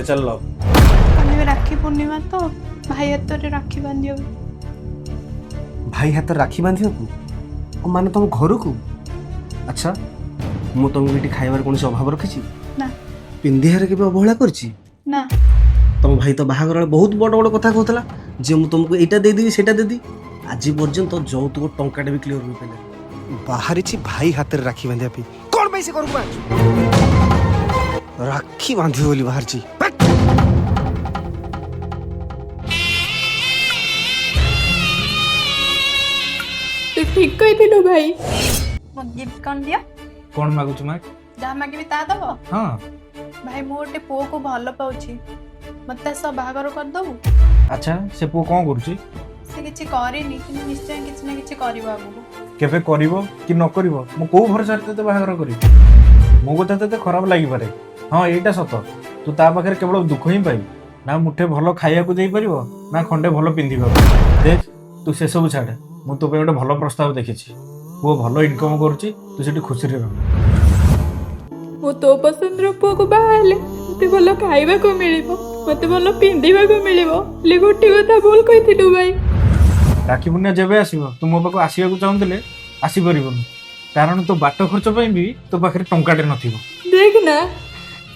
ଚାଲ। କାଲି ରାକ୍ଷୀ ପୂର୍ଣ୍ଣିମା ତ, ଭାଇ ହାତରେ ରାକ୍ଷୀ ବାନ୍ଧିବ। ଭାଇ ହାତରେ ରାକ୍ଷୀ ବାନ୍ଧିବାକୁ? ଓ ମାନେ ତମ ଘରକୁ? ଆଚ୍ଛା, ମୁଁ ତମକୁ ଏଠି ଖାଇବାର କୌଣସି ଅଭାବ ରଖିଛି? ନା। ପିନ୍ଧିବାରେ କେବେ ଅବହେଳା କରିଛି? ନା। ତମ ଭାଇ ତ ବାହାଘର ବେଳେ ବହୁତ ବଡ଼ ବଡ଼ କଥା କହୁଥିଲା ଯେ ମୁଁ ତମକୁ ଏଇଟା ଦେଇଦେବି, ସେଇଟା ଦେଇଦେବି। ଆଜି ପର୍ଯ୍ୟନ୍ତ ଯୌତୁକ ଟଙ୍କାଟା ବି କ୍ଲିୟର ହୋଇପାରିଲାନି। ବାହାରିଛି ଭାଇ ହାତରେ ରାକ୍ଷୀ ବାନ୍ଧିବା ପାଇଁ। କ'ଣ ପାଇଁ ସେ ଘରକୁ ବାହାରିଛି? ରାକ୍ଷୀ ବାନ୍ଧିବ ବୋଲି ବାହାରିଛି। ହଟ୍! ତୁ ଠିକ କହିଥିଲୁ ଭାଇ। ମୋ ଗିଫ୍ଟ କ'ଣ ଦିଅ। କ'ଣ ମାଗୁଛୁ ମା? ଯାହା ମାଗିବି ତା ଦବ? ହଁ। ଭାଇ, ମୁଁ ଗୋଟେ ପୁଅକୁ ଭଲ ପାଉଛି, ମତେ ତା ସହ ବାହାଘର କରିଦବୁ? ଆଚ୍ଛା, ସେ ପୁଅ କ'ଣ କରୁଛି? ସେ କିଛି କରିନି, କିନ୍ତୁ ନିଶ୍ଚୟ କିଛି ନା କିଛି କରିବ ଆଗକୁ। କେବେ କରିବ କି ନ କରିବ, ମୁଁ କୋଉ ଭରସାରେ ତତେ ବାହାଘର କରିବି? ମୋ କଥା ତତେ ଖରାପ ଲାଗିପାରେ, ହଁ, ଏଇଟା ସତ। ତୁ ତା ପାଖରେ କେବଳ ଦୁଃଖ ହିଁ ପାଇବୁ। ନା ମୁଠେ ଭଲ ଖାଇବାକୁ ଦେଇପାରିବ, ନା ଖଣ୍ଡେ ଭଲ ପିନ୍ଧିବାକୁ। ଦେଖ, ତୁ ସେସବୁ ଛାଡ଼େ, ମୁଁ ତୋ ପାଇଁ ଗୋଟେ ଭଲ ପ୍ରସ୍ତାବ ଦେଖିଛି। ପୁଅ ଭଲ ଇନକମ୍ କରୁଛି, ତୁ ସେଠି ଖୁସିରେ ରହ। ମୁଁ ତୋ ପସନ୍ଦର ପୁଅକୁ ବାହା ହେଲେ ମତେ ଭଲ ଖାଇବାକୁ ମିଳିବ, ମତେ ଭଲ ପିନ୍ଧିବାକୁ ମିଳିବ। ହେଲେ ଗୋଟେ କଥା ଭୁଲ କହିଥିଲୁ ଭାଇ। ରାକ୍ଷୀ ପୂର୍ଣ୍ଣିମା ଯେବେ ଆସିବ, ତୁ ମୋ ପାଖକୁ ଆସିବାକୁ ଚାହୁଁଥିଲେ ଆସିପାରିବୁନି, କାରଣ ତୋ ବାଟ ଖର୍ଚ୍ଚ ପାଇଁ ବି ତୋ ପାଖରେ ଟଙ୍କାଟେ ନଥିବ। ଦେଖ ନା,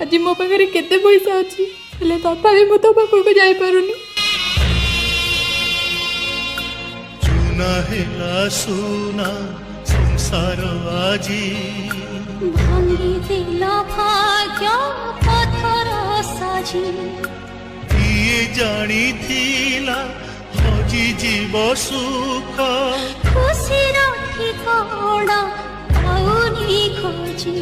ଆଜି ମୋ ପାଖରେ କେତେ ପଇସା ଅଛି, ହେଲେ ତଥାପି ମୁଁ ତୋ ପାଖକୁ ଯାଇପାରୁନି। ଚୁନା ହେଲା ସୁନା ସଂସାର ଆଜି। ଭାଙ୍ଗି ଦେଲା ଭାଗ୍ୟ ପଥର ସାଜି। କିଏ ଜାଣିଥିଲା ହଜିଯିବ ସୁଖ? ଖୁସିର ଠିକଣା ପାଉନି ଖୋଜି।